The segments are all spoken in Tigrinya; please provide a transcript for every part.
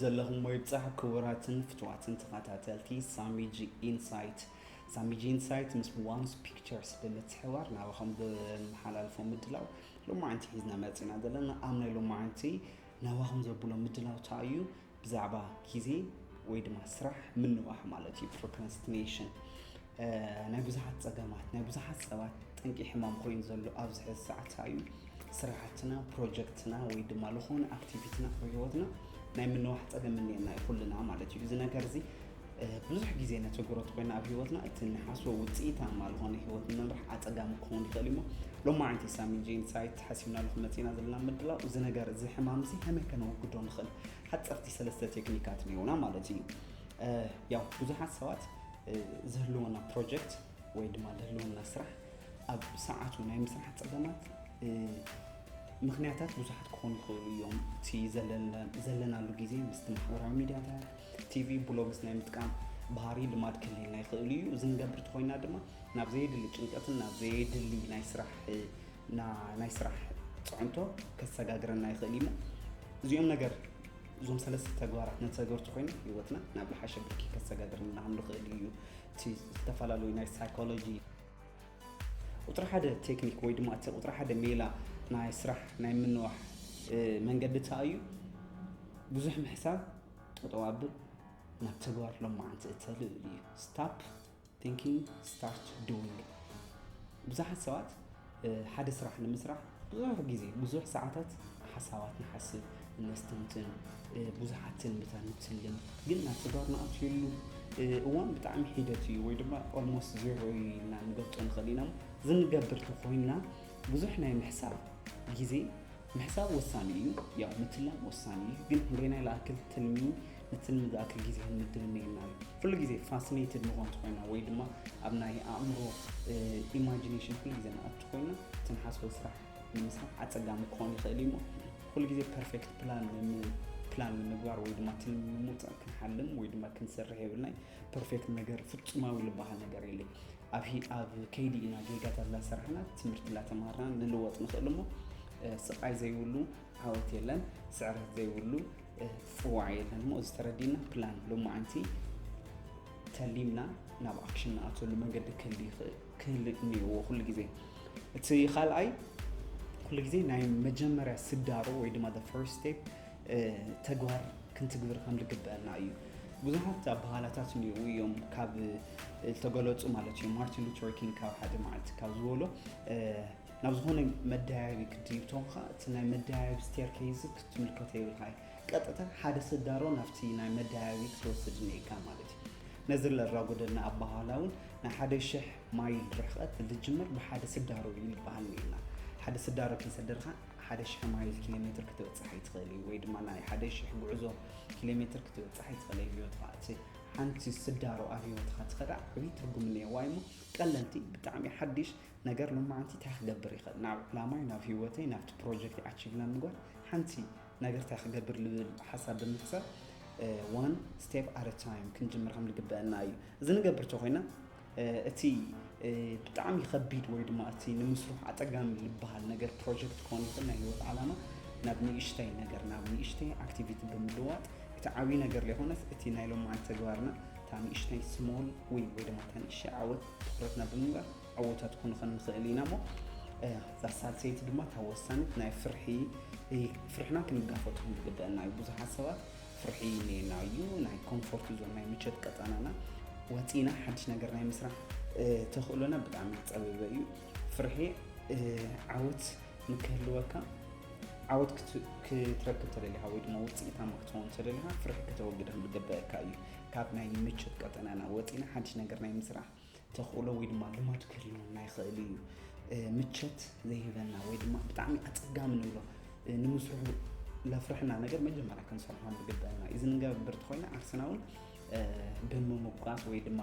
ዘለኹም ወይ ብጻሕ ክቡራትን ፍትዋትን ተኸታተልቲ ሳሚጂ ኢንሳይት። ሳሚጂ ኢንሳይት ምስ ዋንስ ፒክቸርስ ብምትሕባር ናባኹም ብመሓላልፎ ምድላው ሎማዓንቲ ሒዝና መጺና ዘለና። ኣብ ናይ ሎማዓንቲ ናባኹም ዘብሎ ምድላው እንታይ እዩ? ብዛዕባ ግዜ ወይ ድማ ስራሕ ምንዋሕ ማለት እዩ፣ ፕሮክራስቲኔሽን። ናይ ብዙሓት ጸገማት፣ ናይ ብዙሓት ሰባት ጠንቂ ሕማም ኮይኑ ዘሎ ኣብዚ ሕዚ ሰዓት እዩ። ስራሕትና፣ ፕሮጀክትና ወይ ድማ ዝኾነ ኣክቲቪቲና ኣብ ህይወትና ናይ ምንዋሕ ጸገም እኒኤና እዩ ኩልና ማለት እዩ። እዚ ነገር እዚ ብዙሕ ግዜ ነተግብሮ ተኮይና ኣብ ህይወትና እቲ ንሓስቦ ውፅኢታማ ዝኾነ ህይወት ንምምራሕ ኣጸጋሚ ክኸውን ይኽእል እሞ፣ ሎማዓንቲ ሳሚጂ ኢንሳይት ሓሲብናሉ ክመፂና ዘለና ምድላው እዚ ነገር እዚ ሕማም እዚ ከመይ ከነወግዶ ንኽእል ሓፀርቲ ሰለስተ ቴክኒካት እኒኦና ማለት እዩ። ያው ብዙሓት ሰባት ዝህልወና ፕሮጀክት ወይ ድማ ዝህልወና ስራሕ ኣብ ሰዓቱ ናይ ምስራሕ ጸገማት ምኽንያታት ብዙሓት ክኾኑ ይኽእሉ እዮም። እቲ ዘለናሉ ግዜ ምስቲ ማሕበራዊ ሚድያታት፣ ቲቪ፣ ብሎግስ ናይ ምጥቃም ባህሪ ልማድ ክህልየና ይኽእል እዩ። እዚ ንገብር ተኾይና ድማ ናብ ዘየድሊ ጭንቀትን ናብ ዘየድሊ ናይ ስራሕ ናይ ስራሕ ፅዕንቶ ከሰጋግረና ይኽእል እዩ። እዚኦም ነገር እዞም ሰለስተ ተግባራት ነተገብር ተኾይና ህይወትና ናብ ልሓሸ ብርኪ ከሰጋግረና ከም ንኽእል እዩ። እቲ ዝተፈላለዩ ናይ ሳይኮሎጂ ቁፅሪ ሓደ ቴክኒክ ወይ ድማ እቲ ቁፅሪ ሓደ ሜላ ናይ ስራሕ ናይ ምንዋሕ መንገዲ እንታይ እዩ? ብዙሕ ምሕሳብ ጠጠው ኣብል፣ ናብ ተግባር ሎማዓንቲ እተልእ እዩ። Stop thinking, start doing። ብዙሓት ሰባት ሓደ ስራሕ ንምስራሕ ብዙሕ ግዜ ብዙሕ ሰዓታት ሓሳባት ንሓስብ፣ ነስተንትን፣ ብዙሓት ትልምታት ንትልም፣ ግን ናብ ተግባር ንኣትየሉ እዋን ብጣዕሚ ሒደት እዩ ወይ ድማ almost zero ኢልና ንገልፆ ንኽእል ኢና። እዚ ንገብር ተኾይና ብዙሕ ናይ ምሕሳብ ግዜ ምሕሳብ ወሳኒ እዩ፣ ያው ምትላም ወሳኒ እዩ። ግን ክንደይናይ ዝኣክል ትልሚ ንትልሚ ዝኣክል ግዜ ክንምድብ እኒኤና እዩ። ኩሉ ግዜ ፋሲኔትድ ንኾን ተኾይና ወይ ድማ ኣብ ናይ ኣእምሮ ኢማጂኔሽን ኩሉ ግዜ ንኣቱ ኮይና እቲ ንሓስቦ ስራሕ ንምስራሕ ኣፀጋሚ ክኾን ይኽእል እዩ እሞ ኩሉ ግዜ ፐርፌክት ፕላን ፕላን ንምግባር ወይ ድማ ትልሚ ንምውፃእ ክንሓልም ወይ ድማ ክንሰርሕ የብልናይ። ፐርፌክት ነገር ፍጹማዊ ዝበሃል ነገር የለን። ኣብ ኣብ ከይዲ ኢና ጌጋታት ላሰራሕና ትምህርቲ ላተማርና ንልወጥ ንኽእል እሞ ስቓይ ዘይብሉ ዓወት የለን፣ ስዕረት ዘይብሉ ፅዋዕ የለን። እሞ እዚ ተረዲና ፕላን ሎማዓንቲ ተሊምና ናብ ኣክሽን ንኣትወሉ መገዲ ክህሊ እኒዎ ኩሉ ግዜ። እቲ ካልኣይ ኩሉ ግዜ ናይ መጀመርያ ስዳሮ ወይ ድማ first step ተግባር ክንትግብር ከም ዝግበአና እዩ። ብዙሓት ኣባሃላታት እኒኡ እዮም ካብ ዝተገለፁ ማለት እዩ። ማርቲን ሉተር ኪንግ ካብ ሓደ መዓልቲ ካብ ዝበሎ ናብ ዝኾነ መዳያቢ ክትድይብ ተኾንካ እቲ ናይ መዳያቢ ስቴርኬይዝ ክትምልከቶ የብልካ። ቀጥታ ሓደ ስዳሮ ናብቲ ናይ መዳያቢ ክትወስድ እኒኤካ ማለት እዩ። ነዚ ለራጎደልና ኣባሃላ እውን ናይ ሓደ ሽሕ ማይል ርሕቐት ዝጅምር ብሓደ ስዳሮ እዩ ይበሃል እኒኤና። ሓደ ስዳሮ ከይሰደርካ ሓደ ሽሕ ማይል ኪሎ ሜትር ክትበፅሕ ኣይትኽእል እዩ ወይ ድማ ናይ ሓደ ሽሕ ጉዕዞ ኪሎ ሜትር ክትበፅሕ ኣይትኽእል እዩ። ህይወትካ እቲ ሓንቲ ስዳሮ ኣብ ህይወትካ ትኸዳ ዓብዪ ትርጉም እኒኤዋ እሞ ቀለልቲ ብጣዕሚ ሓድሽ ነገር ሎማዓንቲ እንታይ ክገብር ይኽእል ናብ ዕላማይ ናብ ህይወተይ ናብቲ ፕሮጀክት ኣቺቭ ንምግባር ሓንቲ ነገር እንታይ ክገብር ልብል ሓሳብ ብምሕሳብ one step at a time ክንጅምር ከም ዝግበአና እዩ። እዚ ንገብር ተኮይና እቲ ብጣዕሚ ከቢድ ወይ ድማ እቲ ንምስርሑ ኣፀጋሚ ዝበሃል ነገር ፕሮጀክት ክኾን ይኽእል ናይ ህይወት ዓላማ ናብ ንእሽተይ ነገር ናብ ንእሽተይ ኣክቲቪቲ ብምልዋጥ እቲ ዓብዪ ነገር ዘይኮነስ እቲ ናይ ሎማዓንቲ ተግባርና እታ ንእሽተይ ስሞል ዊን ወይ ድማ እታ ንእሽተይ ዓወት ትኩረትና ብምግባር ዕዉታት ክንኾን ንኽእል ኢና እሞ እዛ ሳልሰይቲ ድማ እታ ወሳኒት ናይ ፍርሒ ፍርሕና ክንጋፈጦ ዝግበአና እዩ። ብዙሓት ሰባት ፍርሒ እኒኤና እዩ ናይ ኮምፎርት ዞን ናይ ምቸት ቀጠናና ወፂና ሓድሽ ነገር ናይ ምስራሕ ተኽእሎና ብጣዕሚ ዝፀበበ እዩ። ፍርሒ ዓወት ንክህልወካ ዓወት ክትረክብ ተደሊኻ ወይ ድማ ውፅኢታማ ክትኸውን ተደሊኻ ፍርሒ ከተወግድ ዝግበአካ እዩ። ካብ ናይ ምቸት ቀጠናና ወፂና ሓድሽ ነገር ናይ ምስራሕ ተኽእሎ ወይ ድማ ልማድ ክህልወና ይኽእል እዩ። ምቸት ዘይህበና ወይ ድማ ብጣዕሚ ኣፀጋሚ ንብሎ ንምስርሑ ለፍርሕና ነገር መጀመርያ ክንሰርሖ ዝግበአና እዩ። እዚ ንገብር ተኮይና ዓርስና እውን ብምምጓስ ወይ ድማ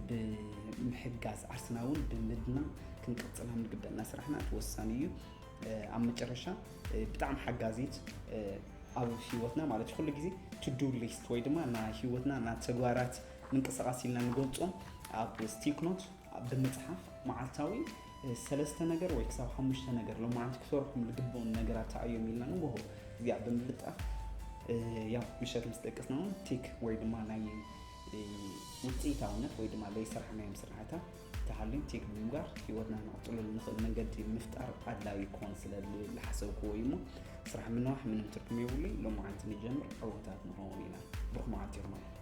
ብምሕጋዝ ዓርስና እውን ብምድና ክንቅፅላ ዝግበአና ስራሕና እቲ ወሳኒ እዩ። ኣብ መጨረሻ ብጣዕሚ ሓጋዚት ኣብ ህይወትና ማለት ኩሉ ግዜ ቱዱ ሊስት ወይ ድማ ናይ ህይወትና ናይ ተግባራት ምንቅስቃስ ኢልና ንገልፆም ኣብ ስቲክ ኖት ብምፅሓፍ መዓልታዊ ሰለስተ ነገር ወይ ክሳብ ሓሙሽተ ነገር ሎማዓንቲ ክሰርሖም ዝግበኦም ነገራት እንታይ እዮም ኢልና ንጎሆ እዚኣ ብምልጣፍ ያው ምሸት ምስ ደቀስና እውን ቲክ ወይ ድማ ናይ ውፅኢታውነት ወይ ድማ ዘይሰራሕናዮም ስራሕታት ተሃልዩ ቲክ ብምግባር ህይወትና ነቕፅለሉ ንኽእል መንገዲ ምፍጣር ኣድላዩ ክኾን ስለ ዝሓሰብክዎ እዩ እሞ፣ ስራሕ ምንዋሕ ምንም ትርጉም የብሉ። ሎማዓንቲ ንጀምር፣ ዕዉታት ንኸውን ኢና። ብሩኽ መዓልቲ ይኹነልና።